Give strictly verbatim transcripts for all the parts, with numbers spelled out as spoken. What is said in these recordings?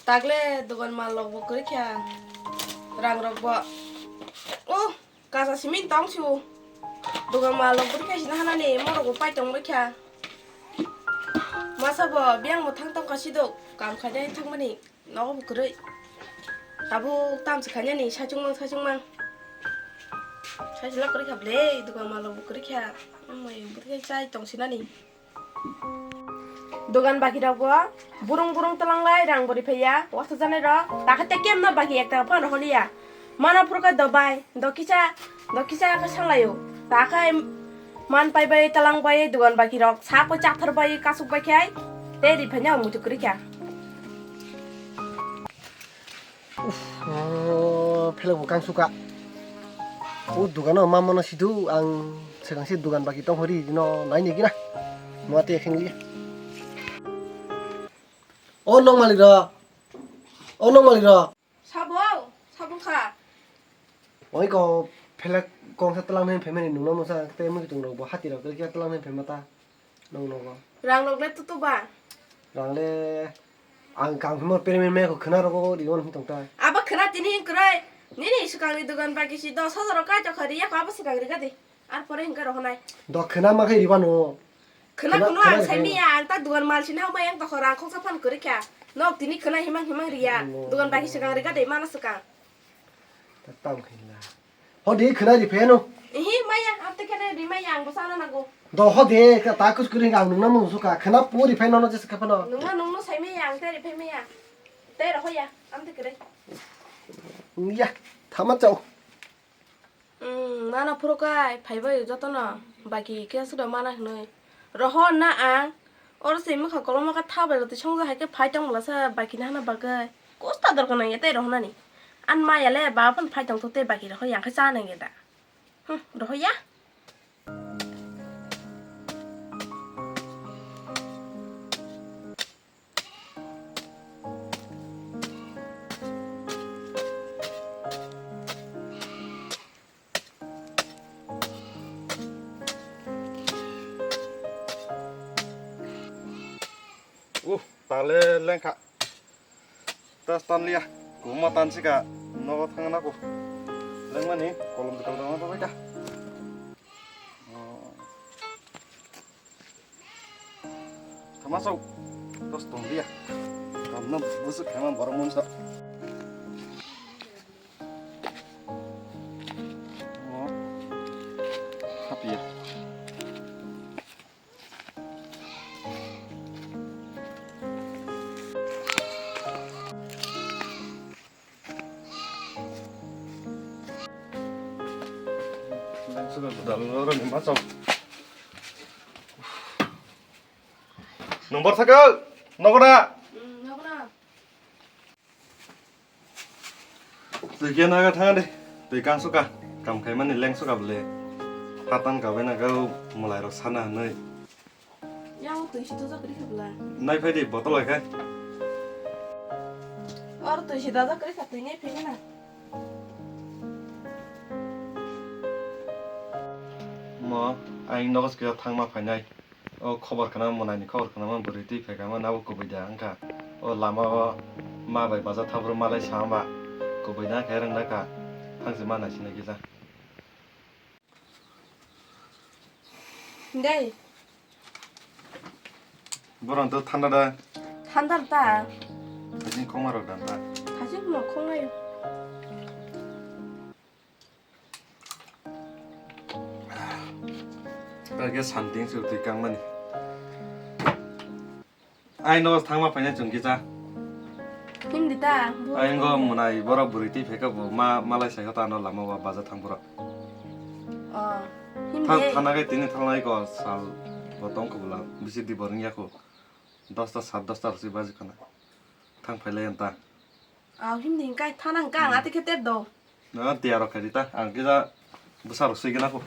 Tagle dogan mal rok bo kwrwi kha. Rang rok bo. Oh, kacha simi tong si o. Dogan mal rok bwrwi kha sina hanani, morok bo pai tong bwrwi kha. Masa bo biyang bo thang tong kha sidok, kam khainai thangmani. Nogo bo kwrwi. Tabuk tamsi khainani sachung mang sachung mang. Sachi lok kwrwi kha ble, dogan mal rok bo kwrwi kha. Amai bwrwi kha chai tong sinani. Dogan baki rok bo burung burung talang lai rang bwrwi phaiya, wasta janai rok. Takha te kem no baki ek taka phano holiya. Mano phuru kha dobai, do kisa, do kisa khe sanglaio. Takhai man pai bai talang bai dogan baki rok sak bai chathar bai kasuk bai khai. Te ri phanya muchuk kwrwi kha. Uff, oh, phelak bo kang suka. O dogano ma mano sidu ang segang se dogan baki tong hori no nai ni gina. Mo te kheng li. O nong malik ro. O nong malik ro. Sabo, sabo kha. Oi ko phelak kong sa talang ne phe mani nung no sa te mui tung ro bo hati ro ke talang ne phe mata. Nong nogo. Rang rok le tutu ba? Rang le ang kang phimo pere me ko khna rogo ri on tong ta. Aba khna tini hing kwrwi. Nini swkang ni dogan baki si dos hajar rok kai tokha ri ya ko aba swkang ri gadi. Ar pore hing karo honai. Do khna ma khai ri bano. Khna khna, kuno khna ang ri sai khai miya ang ta dogan mal sina hamai ang tokha rang khoksa phan kwrwi kha. Nok tini khna himang himang ri ya. No. Dogan baki swkang ri gadi mana swkang. Ta tam khai la. Hode khwna ri pheno. Ihi maya, amte kene ri maya, ang bwsano nango. Do hode, ka ta kus kuri ang nungna mung suka. Khwna pu ri pheno no jesa ka phano. Nungna nungno sai maya, ang te ri phai maya. Te roho ya, amte kere. Ya, thama chao. Hmm, mana phuru kai, phai bai jotono. Baki khe sudo mana hnoi. Roho na ang. Oro se mokha kolom kha tha bai roti songja hai khe phai tong bwlasa baki na hana bagwi. Kusta dor kana ya tei rohonani. An maya le ba phan phai tong to tei baki roho yang khe cha nang ya da. Hmm, roho ya. Uh, tale lengkha. Tas tan liya. Kuma tan sika. Nogo thangna ko. Lengmani kolom dikal dama to beta. Oh. Thamasok, dos tong dia. Kamna busuk kama borok monsa. Oh. Hapia. Number saka, nokra. Hmm, nokra. Twi khe naga thang de, twi kang suka, kam khaimani leng suka bole. Hatan kabai naga mulai rok sana hanoi. Yang twi si doja kri khabla. Nai phai di botol hai khai. Or twi si doja kri kha twi nai phai na. Mo, aing nogo se kisa thangma phainai. O khobor khna mo naini khobor khna mo bwrwi twi phai kha mo nabo kubui da wngkha. O lama o ma bai baja thabro malai sa ma kubui da khe rwng da kha. Thang se ma nai sini kisa. Dei. Borok to thanda da. Thanda ta. Hajing khongma rok dan ta. Hajing no khongai. Kage santing se twi kangmani. Ai no thangma phaina chwng kisa. Hindi ta. Ai ngo munai borok bwrwi twi phaika bo ma malai sai ta no lama ba baja thang borok. Oh. Hindi. Thana kai tini thangnai ko sal bo tong ko bula bisi di borong ya ko. Dosta sat dosta rwsi baji khana. Thang phailai anta. Aw, himni hingkai thana hingka ang ati khe tep do. Na, tiya rok khaidi ta, ang kisa bwsa rok sui gana ko.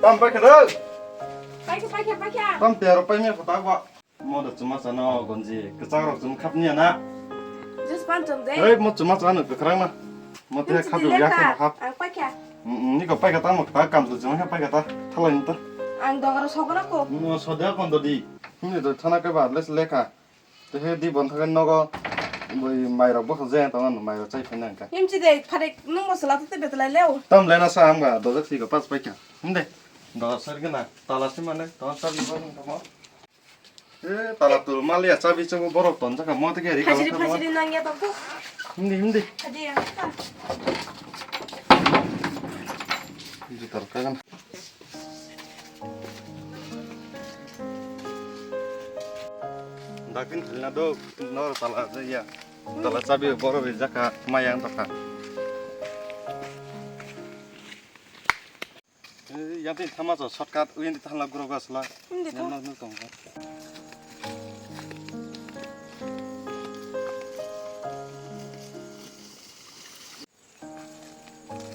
Tam pai kha do. Pai kha, pai kha, pai kha. Tam tiya rok pai me kho ta ba. Mo da chuma chano gonji, kwchak rok chum khap niya na. Just pan chum de. Ei, mo chuma chano kwkhrang na. Mo te khap ya kha hap. Ang pai kha. Mm, mm, ni ko pai kha ta mo ta kam tu chuma kha pai kha ta. Thalai ni ta. Ang dogaro sogona ko. Mo sode kon dodi. Himni do thana ke ba les lekha. Te he di bon thagen nogo bui mairok bo je tong an mairok chai phai nang ka. Himchi de phare nung mo sala te betlai leo. Tam lena sa am ga dojak si ko pas pai ka. Himde. Do sar gana tala si mane to sar ni bon tamo. E tala tu malia chabi chobo borok ton jaka mo te ke ri ka. Hajiri phajiri nang ya tong ko. Himdi himdi. Hadi ya. Himdi tar ka gan. Dakin khalina do nor tala je ya. Tala chabi borok ri jaka mayang tokha. Yang tini thama so shortcut uyan di thangla guro gasla. Hindi Yang tho. Nang nang tong.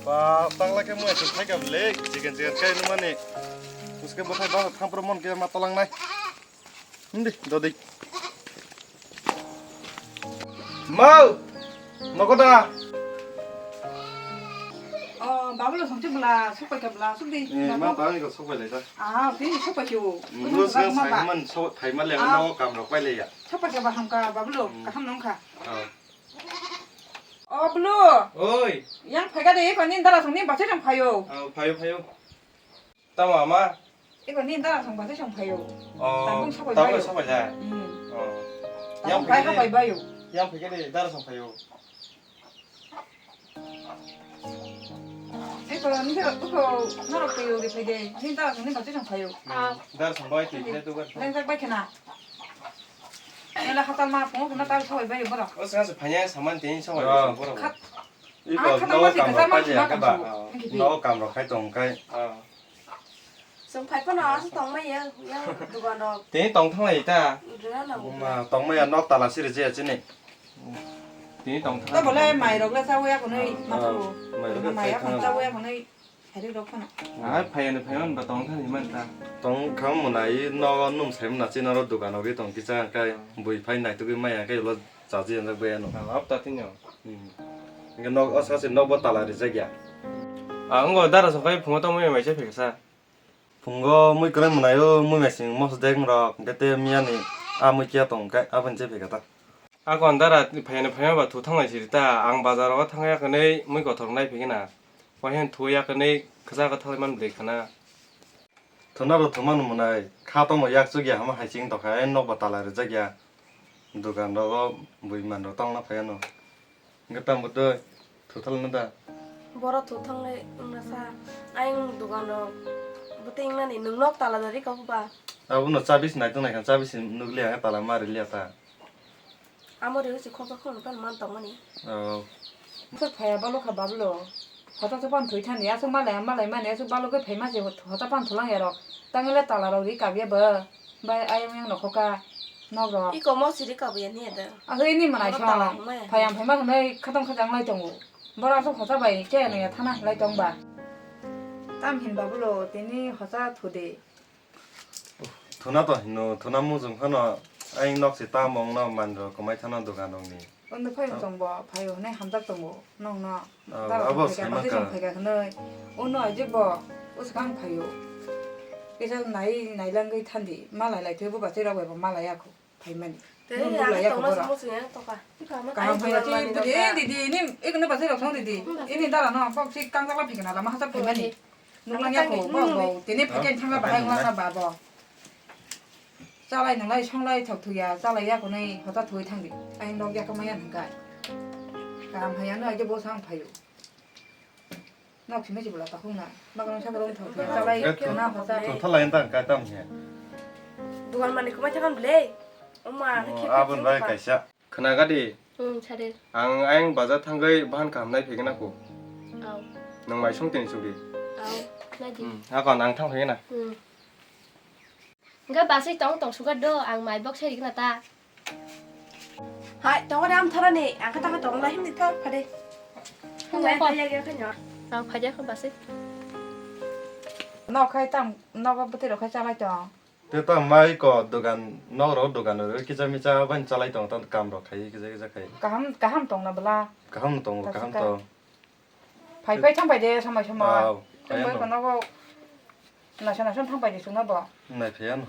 Ba tangla ke mo esu thai ka le chicken chicken kai nu mani. Uske bothai ba thampro mon ke ma tolang nai. Hindi, dodi. Mau. Nogoda. Oh, babulo songche bla, sokpai ka bla, sokdi. Eh, ma tani ko sokpai lai ta. Ah, tini sokpai chu. Nus kan sai man so thai ma le no kam rok pai le ya. Sokpai ka ba ham ka babulo, kaham nong kha. Oh, bulu. Oi. Yang phai ka de, ko nin dara song ni bache jong phayo. Oh, phayo phayo. Tamo ama? Eko ni dara song basa song phayo. Oh, tabung sabai tabung bayo. Sabai jai. Hmm. Oh. Tabung yang kai phai habai bayo. Yang phai kene dara song phayo. Eko ni ko ko norok phayo ri phai de. Ni dara song ni basa song phayo. Hmm. Dara song bai ti de tu kan. Leng jak bai kena. Ela hatal ma phungo kena tar sabai bayo borok. O sanga se phanya saman tin sabai borok. Iko no kam rok pai ya ba. No kam rok khai tong kai. Chwng phai phano aswk tongmaya, yang dugan rok. Tini tong thanglai ta. Rwna nango. Ma tongmaya nok tala siri je chini. Tini tong thang. To bole mai rok le chawi ako nei mathu. Mai rok mai ako chawi ako nei. Hari rok phano. Ai phai ani phai man ba tong thang man ta. Tong kham mona i no num sai mona chini ro dugan rok tong kisa kai bui phai nai tugui maya kai lo chaji anjak bai ano. Ap ta tini. Hingke nok o sase nok bo tala rijak ya. Ang o dara sokai phungo tongmaya mai se pheksa. Phungo mui kwrwi mwnaio, mui maising mosodek rok, hwnkhe tei miyani a mui kiya tong khe aboni je phikha ta. A kon dara phaiya phaiya ba thu thanglai siri ta, ang bazar o thangya kwnwi mui kothor nai phikna. Wahen thu ya kwnwi kwchak kwthalai man bwlwi khna. Thuna bo thumano mwnai, kha tongmo yak chukya hama hai ching tokha, nok bo tala rijak ya. Dukan rogo bui manrok tongna phaiya no. Hwnkhe tamo tei thuthal no da? Boro thuthal le wngna sa. Ayang dukan rok bwtwi wngnani nwng nok tala da rika ba? Abono chabi se naitok naikha, chabi se nukliya hwnkhe tala ma riliya ta. Amo rwi se khoksa khoroknwi phano man tongmani. Oh. Bwswk phaiya balo kha bablo. Hota se pan thwi thani aswk malai malai mani aswk balo khe phaima se hota pan thulang ya rok. Tangwi le tala rok ri kabya bo. Bai ayang yang nokho ka nok rok. Iko mo siri kabuya ni da. Asa ini manai song. Phayang phaima hwnwi khatong khatang lai tongo. Bora aswk hosa bai khe nangya thana hinlai tong ba. Tam hin babulo tini hosa thude. Thuna to hino, thuna mujung phano ayang nok si tamong no manro kwmai thana dukan rok ni. Ondo phai tong bo, phai hwnwi hamjak tongo, nokno. Dara abo phai kha, saimaka. Bwswk phai kha hwnwi. Ono aje bo, bwswk ang phaio. Kisa nai, nailangwi thandi, malai lai thwibo bachai rok bai bo malai ya kho, phaimani. Tei nwng ano nukla ya kho tongma borok. Simo sini ano toka. Kaham phai ya, tei bwdwi, didi, ini, ikono bachai rok thong didi. Ini dara no, kok si kangjak la phikna lama hachak phaimani. Nuklang ya kho, bo, bo, tini phai khe thangla bahai wngla ba bo. Chalai nwnglai songlai thok thuya, chalai ya kwnwi hota thwi thangdi. Ai nok ya kwmaya hwnkhai. Kaham hai ano aje bo sang phaio. Nok simi chibula takhung na. Magrang sagrang thok thuya, chalai na hota. Thalai tang kai tam he. Dugan mani kwmai thangam le. Oma, oh, khe abon bai kaisa. Khna gadi. Hmm, sare. Ang ayang bazar thangwi bahan kaham nai phegena kho. Au. Nang mai song tini sugi. Au, nai di. Hmm, ako nang thang phegena. Hmm. Enggak, basai tong tong sugar do, ang mai box hai rikna ta. Hai, tong ada am thara ni, ang kata kata tong lahim di thok phade. Ang mai phaya ge khanyo. Ang phaya kho basai. Nok khai tam, nok bwtwi rok khai chalai tong. Te ta mai ko dogan, nok ro dogan ro kisa misa ban chalai tong, ta kam rok khai kisa kisa khai. Kaham, kaham tong na bla. Kaham tong, kaham tong. Phai phai thang bai de samai samai. Aw, thang bai phai ano. Kono bo. Naisana song thang pai di chwngno bo. Nai phai ano.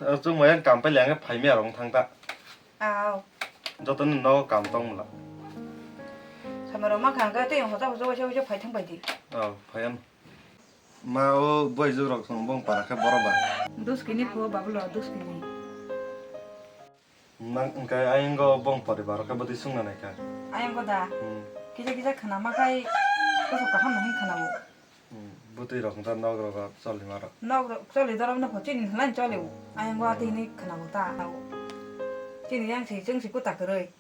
Chwng mai ang kam pai le ang phai mia rong thang ta. Aw. Joto ni no kam tong mula. Sama roma khang ka te hoja hoja hoja hoja phai thang pai di. Aw, phai ano. Ma o boi ju rok song bong para khe boro ba. Dos kini pho babulo dos kini. Nang wngkha ayang go bong poribar khe bwtwi sungna naikha. Ayang go da? Hmm. Kisa kisa khna ma khai kosok kaham no hin khna o. Hmm. Bwtwi rok wngkha nok rok choli ma rok. Nok rok choli dorok no pho chini hwnlai choli o. Ayang go atwi hinwi khna o ta. Chini yang si chwng si kuta kwrwi.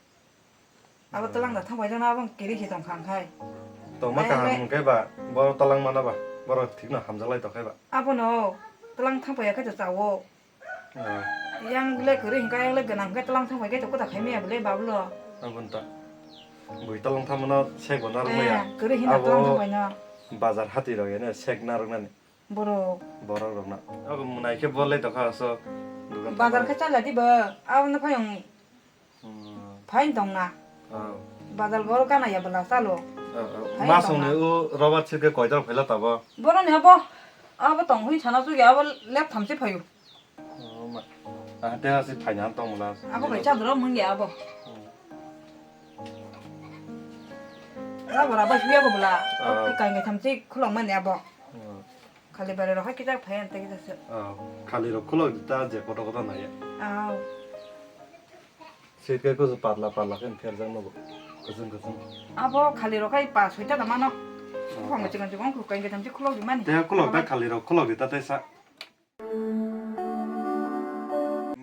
Abo twlang da thang bai jana abo kiri si tong khang khai. Tong ma kaham hwnkhe ba boro twlang mana ba boro thik no hamjak lai tong khai ba. Abo no twlang thang pai ya khai to cha o. Ah. Yang le kwrwi hwnkha, yang le gwnang hwnkhe twlang thang bai khe to kwta khai maya bwle babulo. Aboni ta. Bui twlang thang mano sek bo narwk maya. Eh, kwrwi hino twlang thang bai no. Bazar hati rok ya ne sek narwk nani. Borok. Borok rok na. Abo mwnai khe bo le tokha so. Bazar khe chala di bo. Abo no phai wng. Hmm. Phai tong na. Ah. Bazar boro gana ya bwla chalo. Ah, ah. Phai tong na. Masong ni u robar chirke koidor phaila tabo. Boro ni abo. Abo tong hui sana sugi abo lep thamchi phayu. Oh, ma. Ah, te hasi phaina tong mula. Abo bai chadro mungya abo. Hmm. Rabo rabo suya bo bwla. Ah. Kai ngai thamchi khulong mani abo. Hmm. Khali bare rok hai kisa phai ante kisa se. Ah, khali rok khulok ta je koto koto nai. Ah. Sitkai kusu patla patla khe pherjak nogo. Kuchung kuchung. Abo khali rok hai pa soita da mano. Ah. Buphang chikon chikon khulok kai ngai thamchi khulok di mani. Te khulok ta khali rok khulok di ta te sa.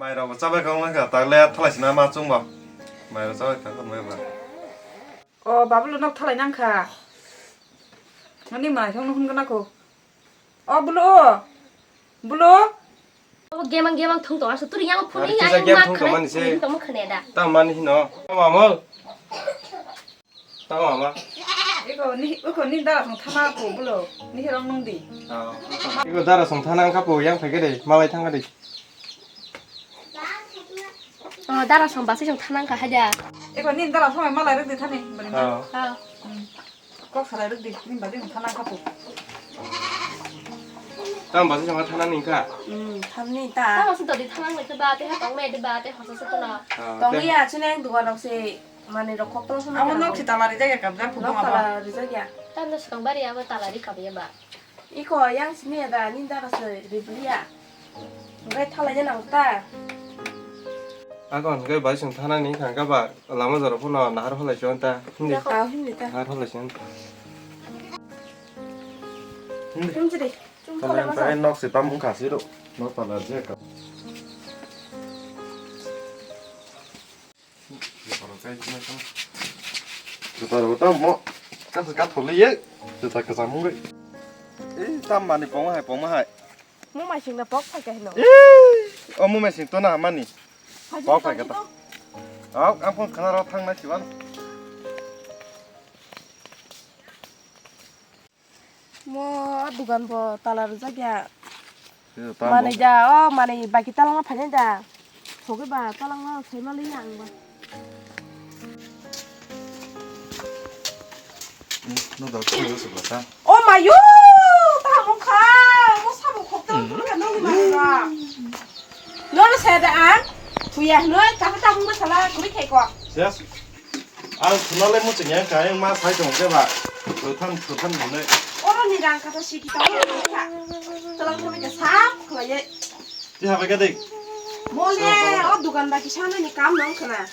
Mai rok bo chabai kha wngkha kha, ta le thalai sina ma chwng bo. Mai rok chabai kha wngkha mai ba. O babulo nok thalai nang kha. Nani mai thong nukhun gana kho. O bulo. Bulo. O gemang gemang thung tong aso turi yang phone. Ari ya kisa yang gem ma thung khane tong mani se. Tong khane da. Ta mani hino. Mama. Tamo ama. Iko ni, iko ni dara song thana ko bulo. Ni hirong nung di. Oh. Iko dara song thana angka po yang phai kede, malai thang kede. Oh, dara song basi song thana angka haja. Iko ni dara song malai ruk di thani, bani. Oh. Ah. Hmm. Kok salai ruk di, ni bali song thana angka po. Tamo basi song thana ni ka? Hmm, thani ta. Tamo song todi thana angka ba, te ha tong me de ba, te hosa se kono. Oh, tong te- ya, chune ang duwa rok se. Mani rok kok tong sama. Amo nok si tala rijak ya kabja phuru nok amo. Tala rijak ya. Tamo swkang bari abo tala ri kabya ba. Iko yang sini ada ninda rasa riblia. Ngai thala ya nang ta. Ako ngai bai sung thana ni khangka ba lama jora phano nahar phalai chon ta. Hindi. Kau hindi ta. Nahar phalai chon ta. Hindi. Tum chiri. Tum thala masa. Nok si tam ungkha si ro. Nok tala rijak ka. Jotaro tamo. Kaso katholiye. Jota kasamungwi. Eh, tam mani pongma hai, pongma hai. Mo mai singna pok phai ka hino. Eh, o mo mai sing to na mani. Pok phai ka ta. Au, ang phone khana ro thang na siwan. Mo o dugan bo tala rijak ya. Manui da, o manui baki talangma phainai da. Sogwi ba talangma sai manliya ang ba. Hmm, no da, koi se ba ta. O mayu, ta mung kha, mo sabo khok tang tulu ka nong ni manui ba. No no sai da ang, thuya no, ta ta mung ba sala kuri khai ko. Yes. Ang khunalai muchung ya kha, ang ma sai tong khe ba. Thuthan, thuthan hwnwi. Oro ni rang kata si kita oro ni kha. Talang kami ke sap khlaiye. Ti habai ka dei. Mole, o dukan ba kisa ni kam nang khna.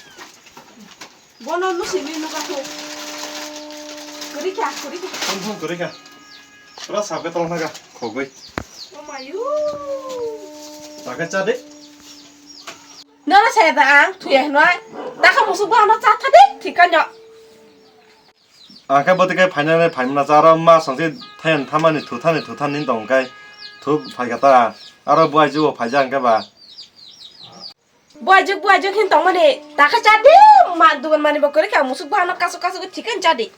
Bono nusi ni nuka ko. Kuri kya, kuri kya. Thum thum kuri kha. Pura sap ke tong kha khogwi. O mayu. Ta khe cha de. Nono saya da ang thuya hinoi. Takha musuk ba ano cha thadi thikanya. Akhe bwtwi khe phainani phaimna cha aro ma songsi thayan thamani thuthani thuthani tong kai thu phaikha ta aro buai jugo phaijak hwnkhe ba. Buai juk buai juk hin tongmani takha cha di ma dugan mani bo kwrwi kha musuk ba ano kasu kasu thikanya cha di.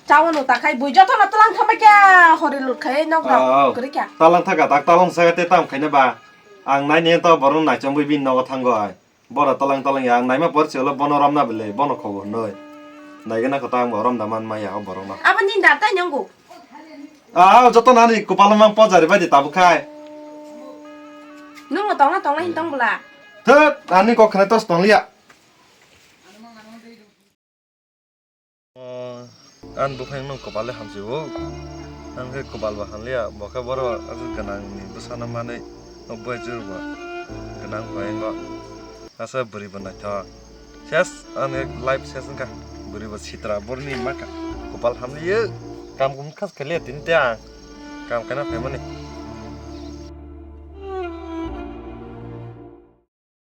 Chawano takhai bui jotono twlang thangbai kya hori lut khai nok rok kwrwi kya. Talang thaka tak talang saka te tam khaina ba. Ang nai ne to borok nai chongwi bini nogo thango ai. Bora talang talang ya ang naima por chelo bono romna bele bono khobo hnoi. Naigena kota ang bo romna man maya o borok no. Abo ni da tai nongo. Ah, joto nani kopal mang pojari bai di tabuk khai. Nung no tongna tongna hin tong bwla. Thut, ani kok khna tos tong liya. Oh, an buphang nung kopal le hamsi o. Ang khe kopal ba hamliya, bo khe boro aswk gwnang ni bwsano manwi nok bai jur ba gwnang bai ngo. Asa bwrwi bo naithok. Ses, ani life ses wngkha. Bwrwi bo sitra borni maka. Kopal hamliyo. Kam kum khas khailiya tini te ang. Kam kaina phaimani.